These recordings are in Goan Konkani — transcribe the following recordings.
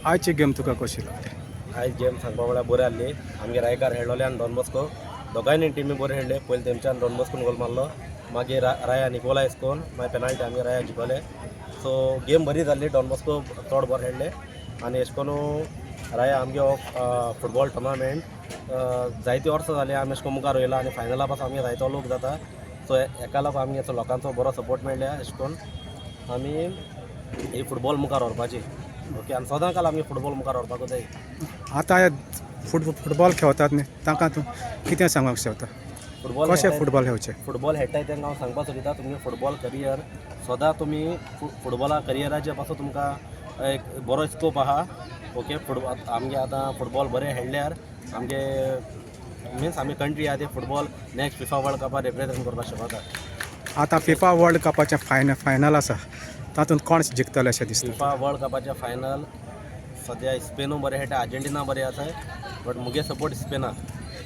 आयची गेम तुका कशी लागली? आयज गेम सांगपा म्हळ्यार बरी आहली. आमगे रायकार खेळ्ळोले आनी डॉन बॉस्को दोगांयनी टिमी बरे खेळ्ळे. पयलीं तेमच्यान डॉन बॉस्कोन गोल मारलो, मागीर राया निकोलायस कोन मागीर पेनाल्टी आमगे राया जिखले. सो गेम बरी जाल्ली. डॉन बॉस्को चड बरें खेळ्ळे आनी एशे कोन्न राया आमगे हो फुटबॉल टुर्नामेंट जायती वर्सां जाली आमी एशे कोन्न मुखार वयला आनी फायनला पासून आमगे जायतो लोक जाता. सो हेका लागून आमगे लोकांचो बरो सपोर्ट मेळ्ळ्या. एशे कोन्न आमी ही फुटबॉल मुखार व्हरपाची. ओके, आनी सदां काल आमी फुटबॉल मुखार व्हरपाक जाय. आतां हे फुटबॉल खेळतात न्ही, तांकां तूं कितें सांगूंक शकता? फुटबॉल कशें फुटबॉल खेळचें? फुटबॉल खेळटाय तांकां हांव सांगपाक सोदिता, तुमगे फुटबॉल करियर सदां तुमी फुटबॉला करियराचे पासून तुमकां एक बरो स्कोप आहा. ओके, फुटबॉल आमगे आतां फुटबॉल बरें खेळ्ळ्यार आमगे मिन्स आमगे कंट्री आहा ती फुटबॉल नेक्स्ट फिफा वर्ल्ड कपार रिप्रेझेंट करपाक शकता. आतां फिफा वर्ल्ड कपाचें फायनल आसा, तातूंत कोण जिखतले अशें दिसता? फिफा वर्ल्ड कपाचें फायनल सद्या स्पेनू बरें खेळटा, आर्जेंटिना बरें आसा, बट मुगे सपोर्ट स्पेनाक.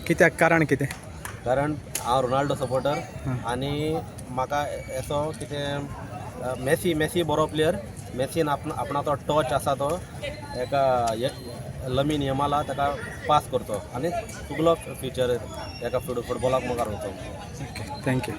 कित्याक, कारण कितें? कारण हांव रोनाल्डो सपोर्टर आनी म्हाका असो कितें मेसी मेसी बरो प्लेयर. मेसीन आपणाचो टच आसा तो एका लमीन यमाला ताका पास करचो आनी तुगलो फ्युचर एका फुटबॉलाक मुखार वचो. Okay, thank you.